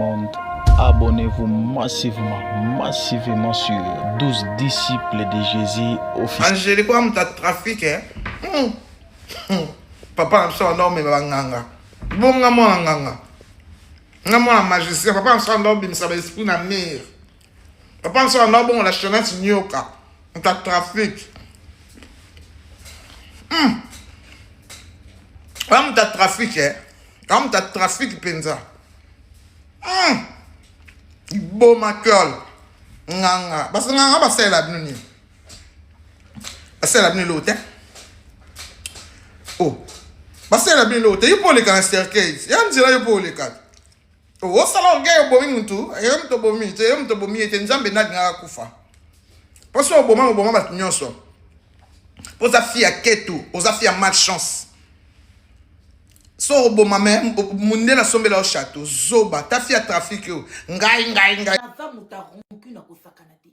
monde, abonnez-vous massivement, massivement sur 12 disciples de Jésus officiel. Angélique wa moto ya trafic eh? Hmm. Hmm. Papa na biso anda omema banganga bonga mwana nganga nga mwana magicien papa na biso anda obimisa baesprit na mire papa na biso anda obongola chenette nioka moto ya trafic hmm. Wa moto ya trafic eh? Wa moto ya trafic mpenza hmm. Boma col nganga basi nganga basalela bino nini basalela bino eloko te o oh. basalela bino eloko te yo mpo oleka na cercueil ya nzela yo mpo oleka te oh, osala orgueil obomi mutu yo moto obomi te yo moto obomi ye te nzambe nde alingaka kufa mpo so oboma oboma bato nyonso mpo oza fi ya ketu oza fi ya malchance so oboma me mundele asombela yo chateau zoba ta fi ya trafic oyo ngai ngai ngai naza moto ya rancune akosakana te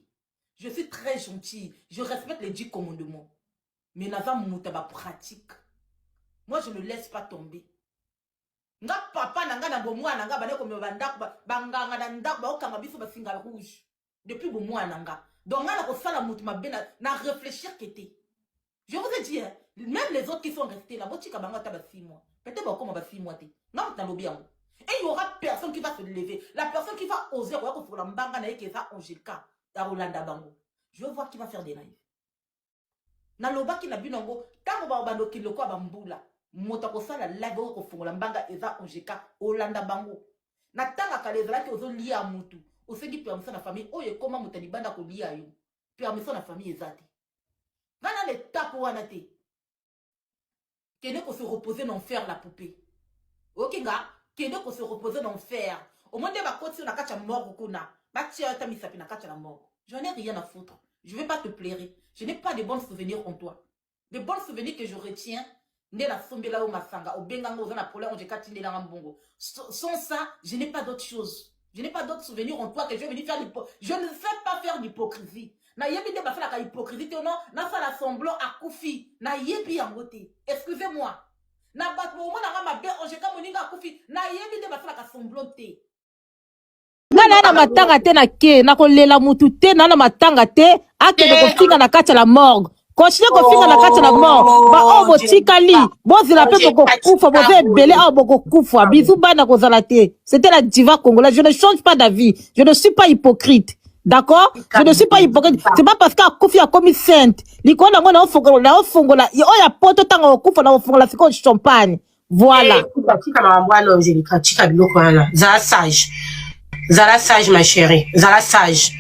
je suis très gentil je respecte les dix commandements mais naza moto ya bapratique moi je ne laisse pas tomber nga papa na nga na bomwana na nga bande komema bandako banganga na ndako baokanga biso basinga rouge depuis bomwana na nga donc nga nakosala moto mabe na, na réfléchir ke te je vous ai dit hein, même les autres qui sont restés là botika bango ata ba 6 mois peut-être bakoma ba 6 mois te nga moto nalobi yango et il y aura personne qui va se lever la personne qui va oser koya kofokola mbanga na ye ke eza angelika ya kolanda bango je veux voir qui va faire des lives Nalobaki na bino yango tango ba bando okende lokola ba mbula moto akosala live oyo kofongola mbanga eza ongeka olanda bango na tanga kala ezalaki ozolia mutu osengi permission na famille oyo ekoma moto ya libanda kolia yo permission na famille eza te nga na etape wana te kende ko se reposer na enfer la poupée oyoki nga kende ko se reposer na enfer omoni nde bakoti yo na kati ya morgue kuna batia yo ata misapi na kati ya la morgue j'en ai rien à foutre je vais pas te plairer je n'ai pas de bons souvenirs en toi de bons souvenirs que je retiens nde nasombela yo masanga obenga nga oza na problème ojeka tindelanga mbongo sans ça je n'ai pas d'autre chose je n'ai pas d'autres souvenirs en toi que je vais venir faire je ne sais pas faire l'hypocrisie nayebi nde basalaka hypocrisie te no nasala semblant akufi nayebi yango te excusez moi na bato bomona nga mabe ojeka moninga akufi nayebi nde basalaka semblant te nga naa na matanga te na ke nakolela mutu te naa na matanga te akende eh. kofinga na kati ya la morgue continue kofinga na kati ya la morgue baoyo oh, botikali bozela mpe bokokufa boza ebele awa bokokufa bizu bana kozala te c'était la diva congolaise je ne change pas d'avis je ne suis pas hypocrite d'accord je ne suis pas hypocrite c'est pas parce que akufi akomi sainte likolo nango naofongola oyo ya poto ntango okufa nakofongola sikoyo champagne voilà eh, tika makambo wana angelika tika biloko wana zala sage zala sage ma chérie zala sage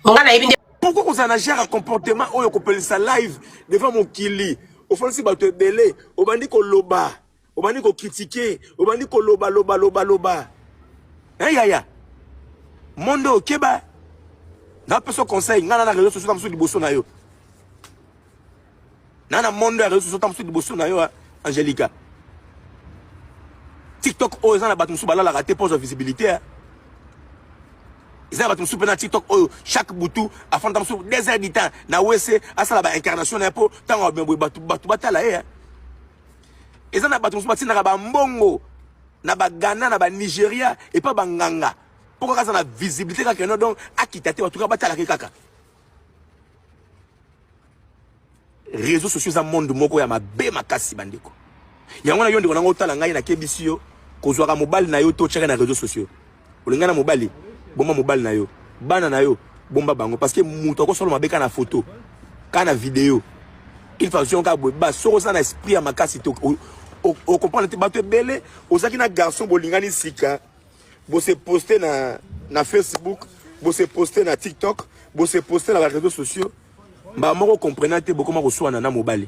nga nayebi nde pourquoi kozala na genre ya comportement oyo kopelisa live devant mokili ofandisi bato ebele obandi koloba obandi kokritike obandi koloba loba loba loba hey, yaya monde oyo keba napesa conseil ngai na na réseau sociaux na mosusu liboso na yo na na monde ya réseau sociaux ta mosusu liboso na yo Angelica TikTok oyo eza na bato mosusu balalaka te mpo ozwa visibilité eza na bato mosusu mpe na TikTok oyo chaque butu afanda mosusu 2 heures du temps na wese asala ba incarnation na ye mpo ntango abima boye bato bato batala ye eza na bato mosusu batindaka bambongo na bagana na banigeria epa banganga mpo kaka aza na visibilité kaka no donc akita te bato kaka batalaka ye kaka réseaux sociaux eza monde moko ya mabe makasi bandeko yango na yo ndeko nango otala ngai nakebisi yo kozwaka mobali na yo to otyaka na réseaux sociaux olinga na mobali bomba mobali na yo bana na yo bomba bango parce que moto akosala mabe kaka na photo kaka na video il faut azwi kaka boye ba soki oza na esprit ya makasi te okomprendre te bato ebele ozalaki na garçon bolingani sika bose poste na, na facebook bose poste na tiktok bose poste na bareseau sociaux mbala moko comprena te bokoma koswana na mobali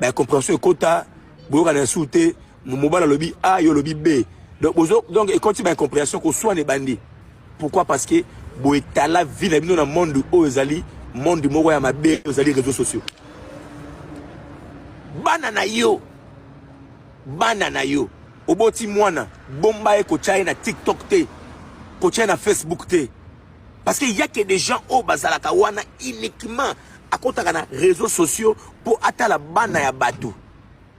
ba compréhension ekota boyokana ya su te mobali alobi a yo olobi b donc, bozo, donc ekoti ba incompréhension koswana ebandi pourquoi parce que boetala vie na bino na monde oyo ezali monde moko ya mabe ezali réseaux sociaux bana na yo bana na yo oboti mwana bomba ye kotya ye na tiktok te kotya ye na facebook te parce que ya que des gens oyo bazalaka wana uniquement akotaka na réseaux sociaux mpo atala bana ya bato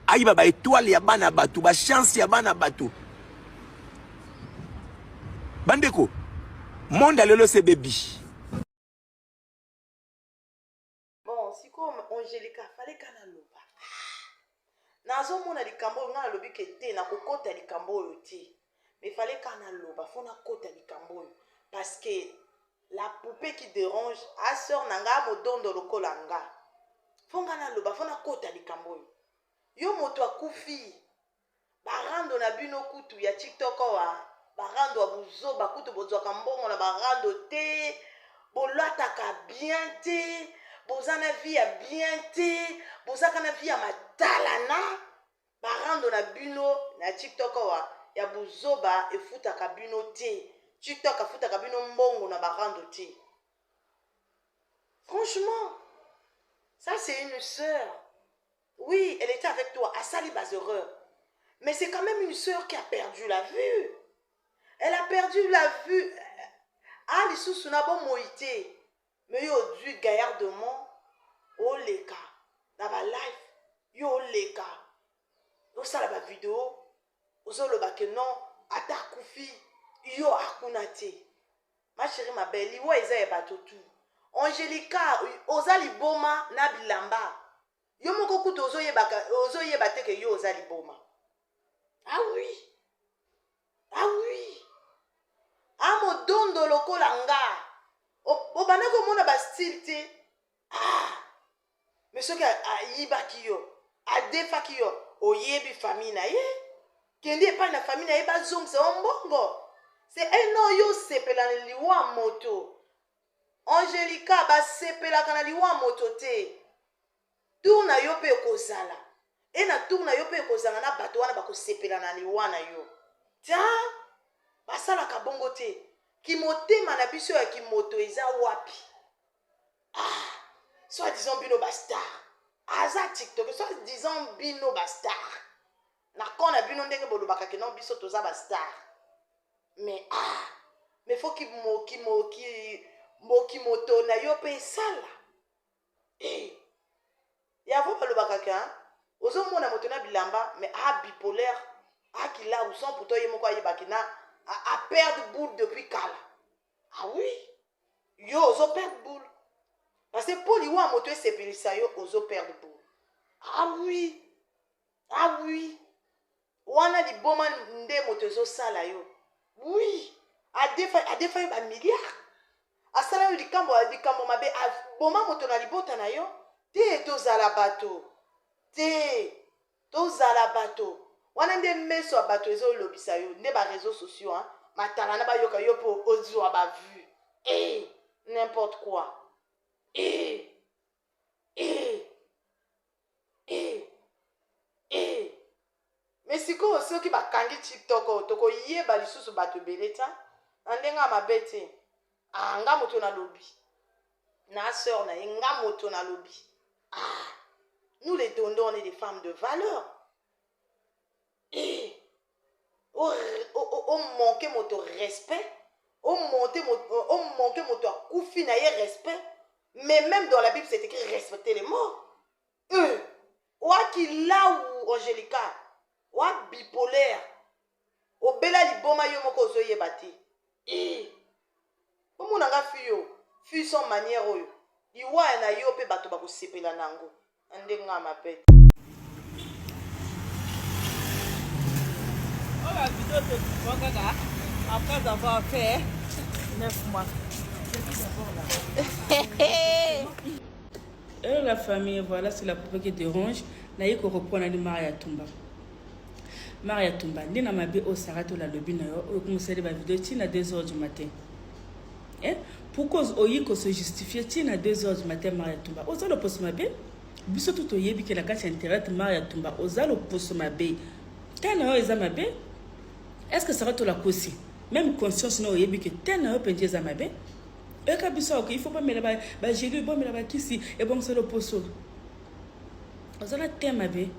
ayiba ba étoile ya bana ya bato ba chance ya bana ya bato Bandeko, monde ya lelo ebebi. Bon, sikoyo Angelica fallait ka naloba. Nazomona likambo oyo ngai nalobi ke te nakokota likambo oyo te. Mais fallait ka naloba, faut nakota likambo oyo parce que la poupée qui dérange a sœur na ngai modondo lokola nga. Faut ngai naloba, faut nakota likambo oyo. Yo moto akufi Ba rando na bino kutu ya tiktok awa ba rando ya buzoba kutu bozwaka mbongo na ba rando te bolataka bien te boza na vie ya bien te bozaka na vie ya matalana ba rando na bino na tiktok awa ya buzoba efutaka bino te tiktok afutaka bino mbongo na ba rando te franchement ça c'est une sœur Oui, elle était avec toi, asali bas erreurs. Mais c'est quand même une sœur qui a perdu la vue. Elle a perdu la vue. Ah, lisusu na bomoi te. Mais yo ozwi gaillardement oleka na ba live, yo oleka osala ba video ozoloba ke non ata akufi yo akuna te. Ma chérie ma belle, liwa eza ya bato tout. Angelica, oza liboma na bilamba. Yo moko kutu ozoyebaka ozoyeba te ke yo oza liboma. Ah oui. Ah oui. Ah modondo lokola nga. Obanda komona ba style te. Ah. Mais soki ayibaki yo, adefaki yo, oyebi famille na ye. Kende epai na famille na ye bazongisa yo mbongo. C'est un non yo sepela na liwa moto. Angelica basepelaka na liwa moto te. Tour na yo pe ekozala. Et na tour na yo pe ekozala na bato wana bakosepela na liwa na yo. Tiens, basalaka bongo te. Kimotema na biso ya kimoto eza wapi? Ah, soit disant bino ba star. Aza TikTok, soit disant bino ba star. Na camp na bino ndenge bolobaka ke non biso toza ba star. Mais ah, mais faut kimo kimo ki mokimoto na yo pe esala. Eh. Yango balobaka ke ozomona moto na bilamba mais a bipolaire akilawu sans pourtant ye moko ayebaki na a perdre boule depuis kala. Ah oui, yo ozo perdre boule. Parce que mpo liwa moto esepelisa yo ozo perdre boule. Ah oui. Ah oui. Wana liboma nde moto ezosala yo. Oui. Adefa adefa yo ba milliards. Asala yo likambo likambo mabe aboma moto na libota na yo. Te tozala bato. Te tozala bato. Wana nde meso ya bato ezolobisa yo nde ba réseaux sociaux hein. Matalana bayoka yo mpo ozwa ba vue. Eh, n'importe quoi. Eh. Eh. Eh. Eh. Mais sikoyo soki bakangi tiktok oyo tokoyeba lisusu bato ebele ta na ndenge ya mabe te ah, nga moto nalobi na sœur na ye nga moto nalobi ah, nous les dondons on est des femmes de valeur eh. omanke moto respect omonte omanke moto akufi na ye respect mais même dans la bible c'est écrit respecter les morts Euh, oa kilawu Angelica, oa bipolaire. Obela liboma yo moko ozoyeba te. Eh. Omona nga fille oyo, fille sans manière oyo. Liwa na yo pe bato bakosepela nango. Na ndenge nga mabe. Oyo ba video tozwa kaka après avoir fait 9 mois. Hello la famille, voilà c'est la poupée qui dérange. Naye ko reprendre ni Maria Tumba. Maria Tumba, nde na mabe oyo Sarah tola lobi na yo, oyo komosali ba vidéo ti na 2 heures du matin. Eh? Pourquoi oyi ko se justifier ti na 2 heures du matin Maria Tumba? Oza loposo mabe? Biso tout toyebi ke na kati ya internet Maria Tumba oza loposo mabe. Te na yo eza mabe? Est-ce que Sarah tola kosi? Même conscience na oyebi ke te na yo penza eza mabe? Oyaka biso awa il faut bamela ba, ba gelule bomela bakisi ebongisa loposo. Oza na te mabe.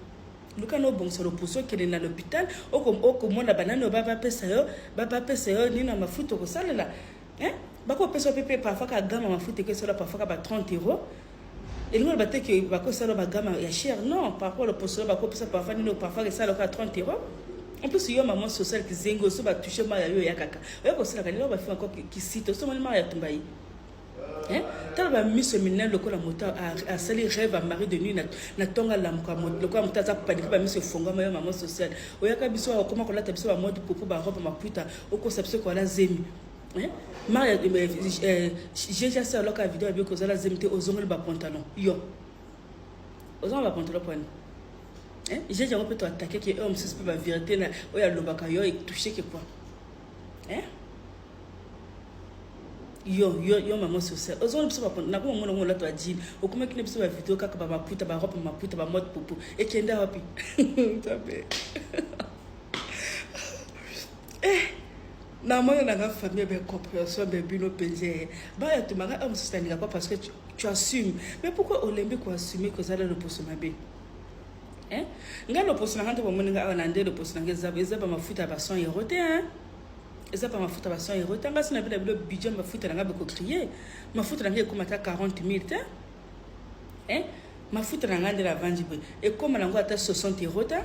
Luka na obongisa loposo okende na l'hôpital okomona banani oyo bapesa yo bapesa yo nini ya mafuta okosalela hein? Bakopesa yo mpe parfois ka gama mafuta ekosala parfois ka ba 30 euros elingi oloba te ke bakosala bagama ya cher non parfois loposo bakopesa parfois nini parfois esala ka 30 euros. En plus yo maman sociale kizengi oso ba toucher maya yo ya kaka. Oya kosalaka lelo ba finga ko kisito so moni maya tumba yi. Hein? Tala ba miso minene lokola moto asali rêve à mari de nuit na na tonga lamuka lokola moto aza panique ba miso efongama yo maman sociale. Oyaka biso okoma kolata biso ba mode popo ba robe maputa okosa biso koala zemi. Hein? Maria euh, GG asala loka video abi kozala zemi te ozongeli ba pantalon. Yo. Ozonga ba pantalon pwani. Hein? Jeje yango mpe to attaquer ke oyo mosusu mpe ba vérité na oyo alobaka yo etouche ke quoi? Hein? Yo yo yo maman sociale. Ozonga biso ba pantalon nakoma mona ngo olata ba jean. Okomaki na biso ba video kaka ba maputa ba robe maputa ba mode popo. Ekenda wapi? Nzambe. Eh namoni nanga famille ya baincompréhension ya bino mpenza baya tumaka oyo mosusu nalingaka parce que tu, tu assumes mais pourquoi olembi koassume kozala loposo mabe hein? Ngai loposo na ngai nde bomoni ngai awa na nde loposo na ngai eza eza bamafuta ya ba 100 euro te hein? Eza ba mafuta ba 100 euro te. Ngai si na bino bino budget mafuta na ngai bokocrie mafuta na ngai ekoma ata 40 000 te hein? Mafuta na ngai nde navandi boye ekoma nango ata 60 euro te.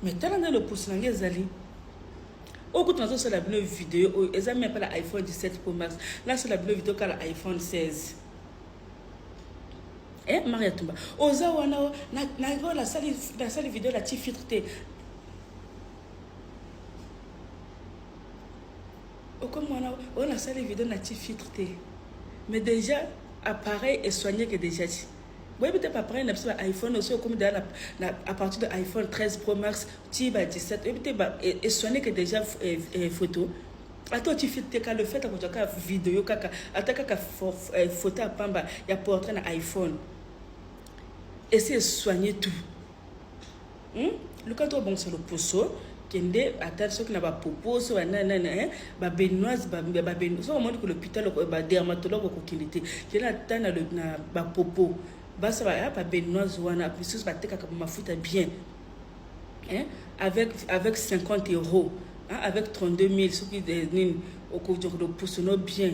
Mais tala nde loposo na ngai ezali oyo kutu nazosala bino video oyo eza meme pas la iPhone 17 Pro Max, nasala bino video kaka la iPhone 16. Eh, Maria Tumba oza wana na nasali nasali video na ti filtre te okomi wana oyo nasali video na ti filtre te mais déjà appareil esoigne ke déjà ti boyebi te appareil na biso ba iPhone osi okomi deja na, na, à partir de iPhone 13 Pro Max ti ba 17 oyebi te esoigne ke déjà eh, eh, photo ata oti filtre te ka le fait akozwa kaka video kaka ata kaka eh, photo ya pamba ya portrait na iPhone esi esoigne tout hmm? Luka to obongisa loposo kende ata soki na bapopo so bananana eh, babenoise soki omoni ko l'hôpital badermatologue okokende te kende ata na, na bapopo basa babenoise wana misusu batekaka bamafuta bien hein? Avec, avec 50 euros hein? Avec 32 000 soki nini okozwa loposo no bien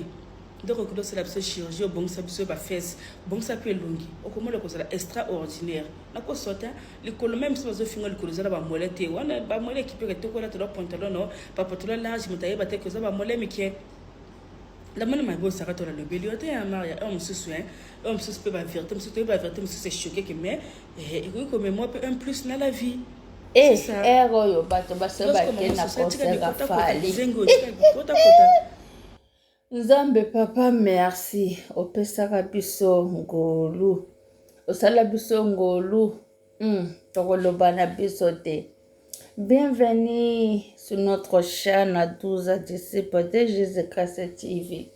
donc okoki osala biso chirurgie obongisa biso bafese obongisa mpe elongi okomona kozala extraordinaire nakosota likolo meme so bazofinga likolo eza na bamole te wana bamole ekipeke tokolata na pantalon no bapantalon large moto ayeba te koza bamole mike namoni mabe osaka to nalobeli yo te ya maria oyo mosusu hein oyo mosusu mpe baverité mosusu toyebi baverité mosusu echoke ke mais ekoki komemwa mpe un plus na la vie. Eh, heure oyo bato basi bake na concert ya Fally. Nzambe papa merci opesaka biso ngolu osala biso ngolu mm, tokoloba na biso te. Bienvenue sur notre chaîne 12 disciples de Jésus-Christ TV.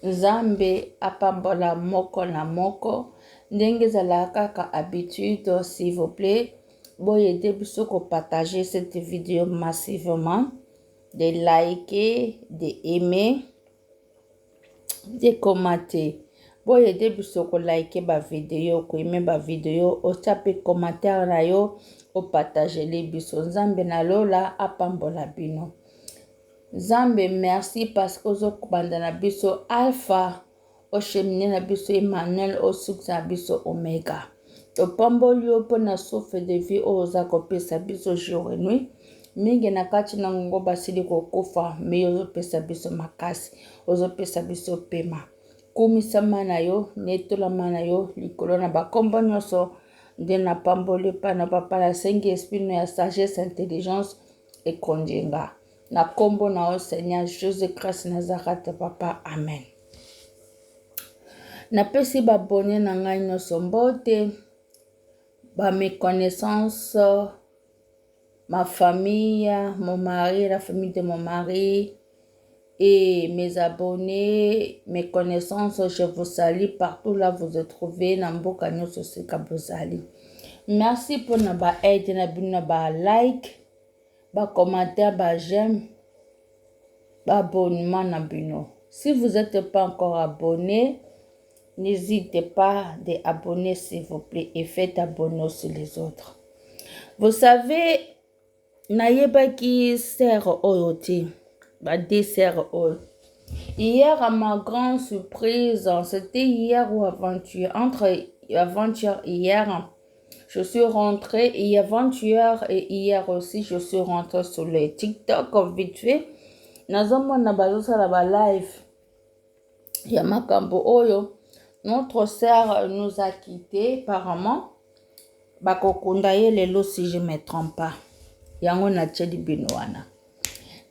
Nzambe apambola moko na moko ndenge ezalaka kaka habitude s'il vous plaît boyede biso ko partager cette vidéo massivement, de liker, de aimer, de commenter. Boyede biso ko liker ba vidéo, ko aimer ba vidéo, otia pe commentaire na yo, opartagele biso. Nzambe na lola apambola bino. Nzambe merci parce que ozokobanda na biso alpha ochemine na biso Emmanuel osukisa na biso omega. Topamboli yo mpo na souffle de vie oyo oza kopesa biso jour et nuit. Mingi na kati na ngongo basili kokufa, me yo ozopesa biso makasi, ozopesa biso pema. Kumisama na yo, netolama na yo likolo na bakombo nyonso. Nde napamboli epai na papa, nasengi esprit no ya sagesse, intelligence ekonzi nga na kombo na yo Seigneur Jésus Christ Nazareth papa, amen. Napesi babone na ngai nyonso mbote, ba mes connaissances, ma famille, mon mari, la famille de mon mari et mes abonnés, mes connaissances, je vous salue partout là vous vous trouvez na mboka nyonso sika bozali. Merci mpona ba aide na bino na ba like, ba commentaire, ba j'aime, ba abonnement na bino. Si vous n'êtes pas encore abonné, n'hésitez pas de abonner s'il vous plaît et faites abonner aussi les autres. Vous savez, nayebaki sœur oyo te, ba deux sœurs oyo. Hier, à ma grande surprise, c'était hier ou avant-hier, entre avant-hier hier, Je suis rentrée et avant-hier et hier aussi, je suis rentrée sur le TikTok vite fait. Nazomona bazosala ba live ya makambo oyo. Notre sœur nous a quitté apparemment. Bakokunda ye lelo si je me trompe pas. Yango natieli bino wana.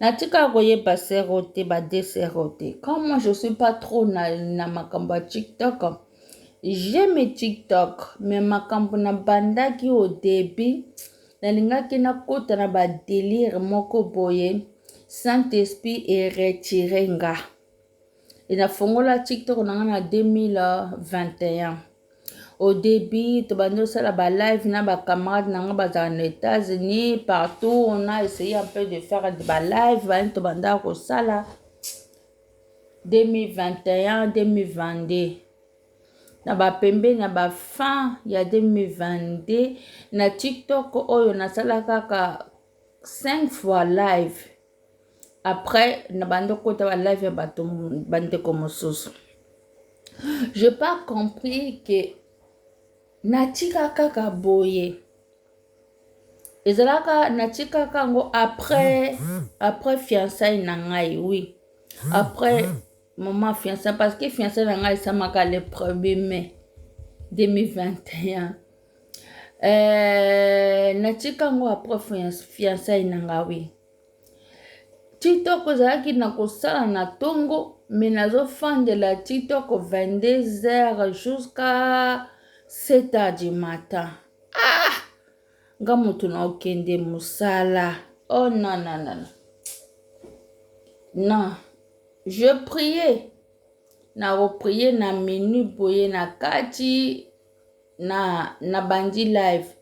Natikala koyeba sœur oyo te, ba deux sœurs oyo te. Comme moi je suis pas trop na, na makambo ya TikTok, j'aime TikTok, mais makambo nabandaki au début, nalingaki nakota na ba délire moko boye, Saint-Esprit e retire nga. E nafongola TikTok na nga na 2021. Au début, tobandi osala ba live na ba camarades na nga bazala na États-Unis, partout, on a essayé un peu de faire ba live, bani tobanda kosala 2021, 2022. Na ba pembeni na ba fin ya 2022 na TikTok oyo nasala kaka 5 fois live. Après na bandi okota ba live ya bato bandeko mosusu. J'ai pas compris que natika kaka boye. Ezalaka natikaka yango après après fiançailles na ngai, oui. Après moment fiançailles parce que fiançailles na ngai esamaka le 1er mai 2021. Natika yango après fiançailles na ngai, oui. TikTok ezalaki na kosala na tongo, mais nazofandela TikTok 22h jusqu'à 7h du matin. Ah! Nga moto na okende mosala. Oh non, non, non, non. Non. Je priais. Na koprier na minuit boye na kati na na bandi live.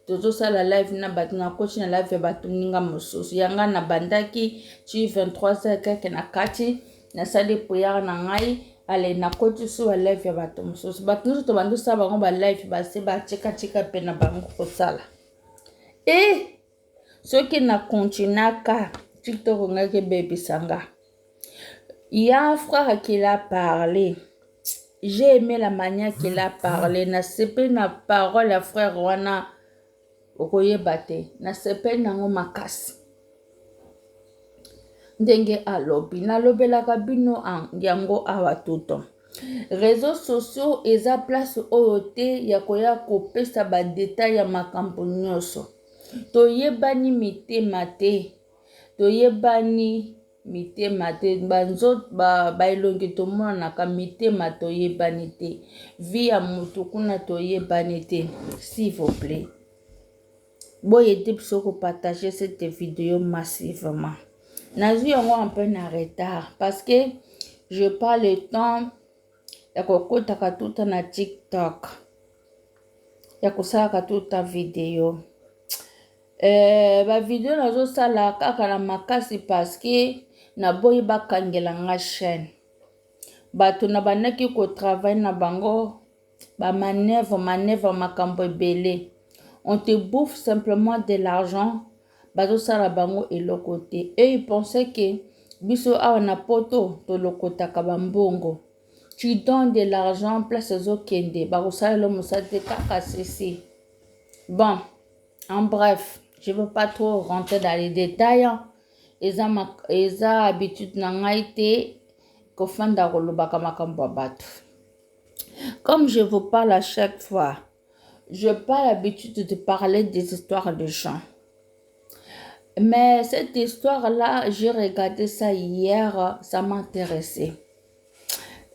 Tozosala live na bato, nakoti na live ya bato ninga mosusu. Yanga nabandaki ti 23h keke na kati, nasali prière na ngai, ale nakoti so ba live ya bato mosusu. Bato nyonso tobandi osala bango ba live base batikatika mpe na bango kosala. E soki na continuaka TikTok ngaki ebebisa nga. Il y a un frère qui l'a parlé. J'ai aimé la manière qu'il a parlé. Nasepeli na parole ya frère wana okoyeba te. Nasepeli nango makasi. Ndenge alobi, nalobelaka bino yango awa tout temps. Réseaux sociaux eza place oyo te ya koya kopesa ba détails ya makambo nyonso. Toyebani mitema te. Toyebani mitema te, banzoto ba elongi tomonanaka, mitema toyebani te. Vie ya mutu kuna toyebani te. S'il vous plaît, boyede biso kopartager cette vidéo massivement. Nazwi yango un peu na retard parce que je pas le temps ya kokotaka tuta na TikTok, ya kosalaka tuta video. Ba video nazosala kaka na makasi parce que naboyi bakangela nga chaîne. Bato na bandaki kotravaille na bango ba manœuvre manœuvre makambo ebele. On te bouffe simplement de l'argent, bazosala bango eloko te. Et ils pensaient que biso awa na poto tolokotaka bambongo. Tu donnes de l'argent, place ezokende, bakosalela mosala te kaka ceci. Bon, en bref, je veux pas trop rentrer dans les détails. Eza, eza habitude na ngai te kofanda kolobaka makambo ya bato. Comme je vous parle à chaque fois, je pas l'habitude de parler des histoires de gens. Mais cette histoire-là, j'ai regardé ça hier, ça m'a intéressé.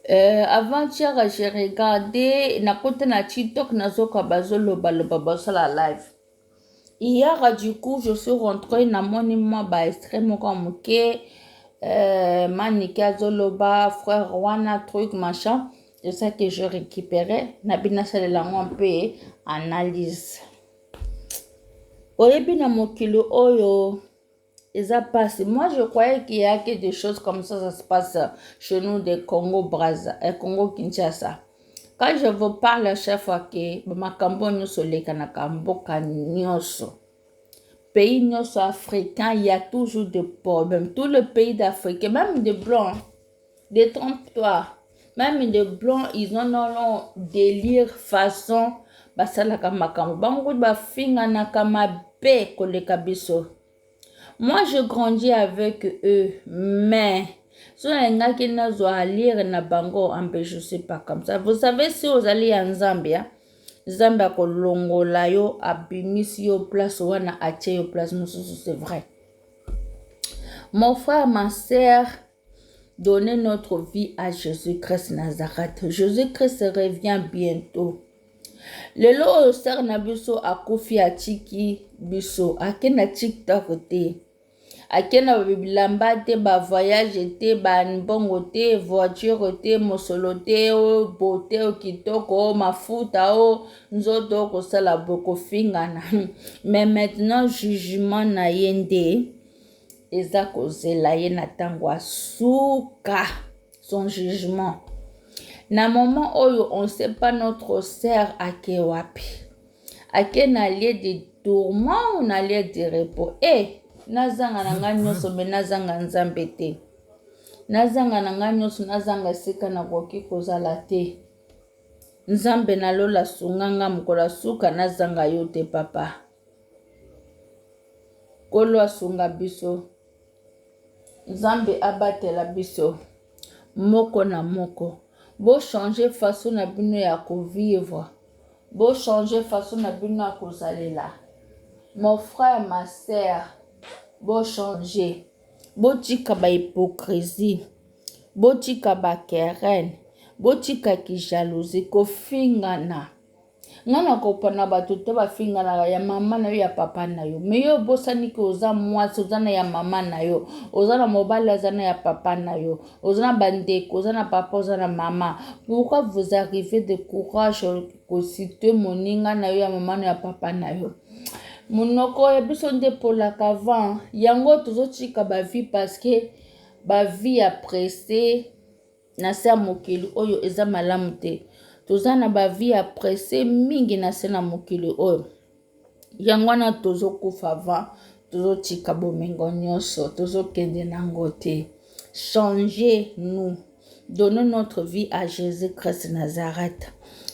Avant-hier, j'ai regardé, nakota na TikTok, nazoka bazoloba loba basala live. Hier, du coup, je suis rentrée, namoni mwa ba extrait moko moke, Manike azoloba, frère wana, truc, machin. C'est ça que je récupérais. Nabi nasalela yango mpe analyse. Oyebi na mokili oyo eza pasi. Moi, je croyais qu'il y a que des choses comme ça, ça se passe chez nous de Congo Brazza, Congo Kinshasa. Quand je vous parle à chaque fois que makambo nyonso elekanaka mboka nyonso, pays nyonso africain, il y a toujours des problèmes. Tous les pays d'Afrique, même des blancs, détrompe-toi, même des blancs, ils ont leur délire façon Basalaka makambo bango kutu bafinganaka mabe koleka biso. Moi je grandis avec eux mais soki nalingaki nazwa alire na bango ambe je suis pas comme ça. Vous savez si ozali ya Nzambe ya Nzambe akolongola yo abimisi yo place wana atie yo place mosusu c'est vrai. Mon frère, ma sœur, donnez notre vie à Jésus-Christ Nazareth. Jésus-Christ revient bientôt. Lelo oyo sœur na biso akufi atiki biso ake na TikTok te ake na bilamba te ba voyage te ba mbongo te voiture te mosolo te o beauté o kitoko o mafuta o nzoto kosala boye kofingana mais maintenant jugement na ye nde eza kozela ye na ntango ya suka son jugement na moment oyo on sait pas notre sœur ake wapi ake na lieu de tourment ou na lieu de repos e eh, nazanga na ngai nyonso me nazanga nzambe te nazanga na ngai nyonso nazanga esika nakoki kozala te nzambe na lola sunga nga mokolo ya suka nazanga yo te papa nkolo asunga biso nzambe abatela biso moko na moko bochange façon na bino ya kovivre bochange façon na bino ya kozalela mon frère ma sœur bochange botika bahypocrisie botika baquerelle botika kijalousie kofingana nga nakopana bato te bafinganaka ya mama na yo ya papa na yo me yo obosani ke oza mwasi oza na ya mama na yo oza na mobali aza na ya papa na yo oza na bandeko oza na papa oza na mama pourquoi vous arrivez de courage kosite moninga na yo ya mama na ya papa na yo monoko ya biso nde epolaka avant yango tozotika bavie parce que bavie ya presse na se ya mokili oyo eza malamu te toza na bavie ya presse mingi na se na mokili oyo yango wana tozokufa avant tozotika bomengo nyonso tozokende nango te changer nous donnons notre vie à Jésus-Christ Nazareth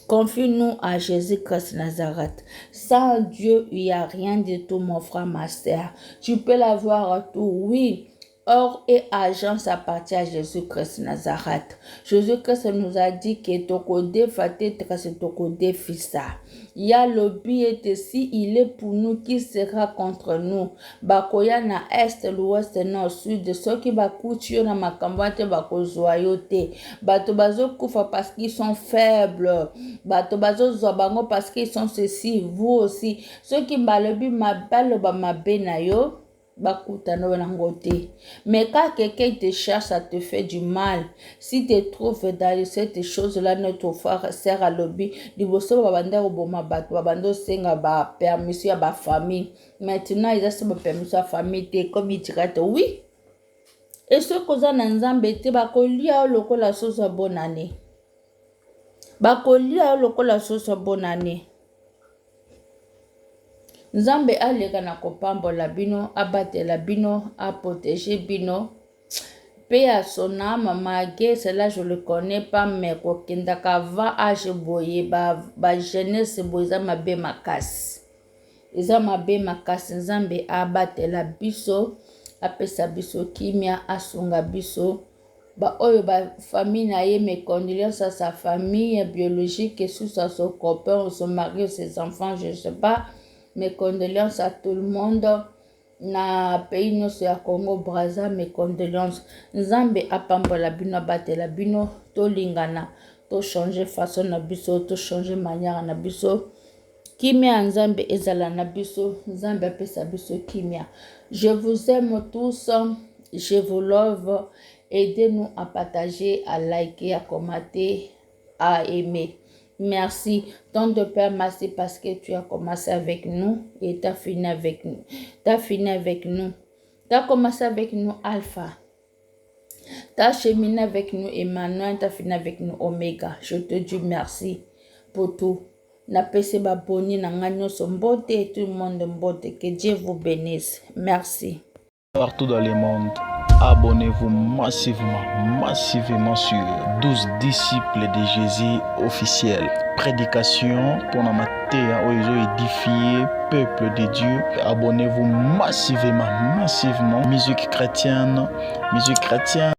Confie-nous à Jésus-Christ Nazareth. Sans Dieu, il n'y a rien du tout, mon frère, ma sœur. Tu peux l'avoir tout, oui. Or et argent appartient à Jésus-Christ Nazareth. Jésus-Christ nous a dit que tokodefa te kasi tokodefisa. Ya lobi ete si il est pour nous qui sera contre nous. Bakoya na est, l'ouest, nord, sud soki bakuti yo na makambo wana te bakozwa yo te. Bato bazokufa parce qu'ils sont faibles. Bato bazozwa bango parce qu'ils sont ceci, vous aussi. Soki balobi baloba mabe na yo bakutana oyo nango te mais quand quelqu'un te cherche à te faire du mal si te trouve dans cette chose là notre frère sœur alobi liboso babanda koboma bato babanda osenga bapermission ya bafamille maintenant eza se bapermission ya famille te comme direct oui e soki oza na nzambe te bakolia yo lokola soso ya bonane bakolia yo lokola soso ya bonane Nzambe aleka na kopambola bino, abatela bino, aprotege bino. Pe ya son âme, malgré cela je le connais pas, mais kokendaka avant âge boye, ba, ba jeunesse boye eza mabe makasi. Eza mabe makasi, Nzambe abatela biso, apesa biso kimia, asunga biso. Ba oyo ba famille na ye mes condoléances à sa famille biologique et sous à son copain ou son mari ou ses enfants je sais pas mes condoléances à tout le monde na pays nyonso ya Congo Brazza mes condoléances Nzambe apambola bino abatela bino tolingana to changer façon na biso to changer manière na biso kimia ya Nzambe ezala na biso Nzambe apesa biso kimia je vous aime tous je vous love aidez-nous à partager à liker à commenter à aimer Merci, ton de Père, merci parce que tu as commencé avec nous et tu as fini avec nous. Tu as fini avec nous. Tu as commencé avec nous, Alpha. Tu as cheminé avec nous, Emmanuel. Tu as fini avec nous, Omega. Je te dis merci pour tout. Napesi baboni na ngai nyonso mbote, tout le monde mbote. Que Dieu vous bénisse. Merci. Partout dans le monde. Abonnez-vous massivement, massivement sur 12 disciples de Jésus officiel. Prédication pour la mateya oyo ezo édifier peuple de Dieu. Abonnez-vous massivement, massivement. Musique chrétienne, musique chrétienne.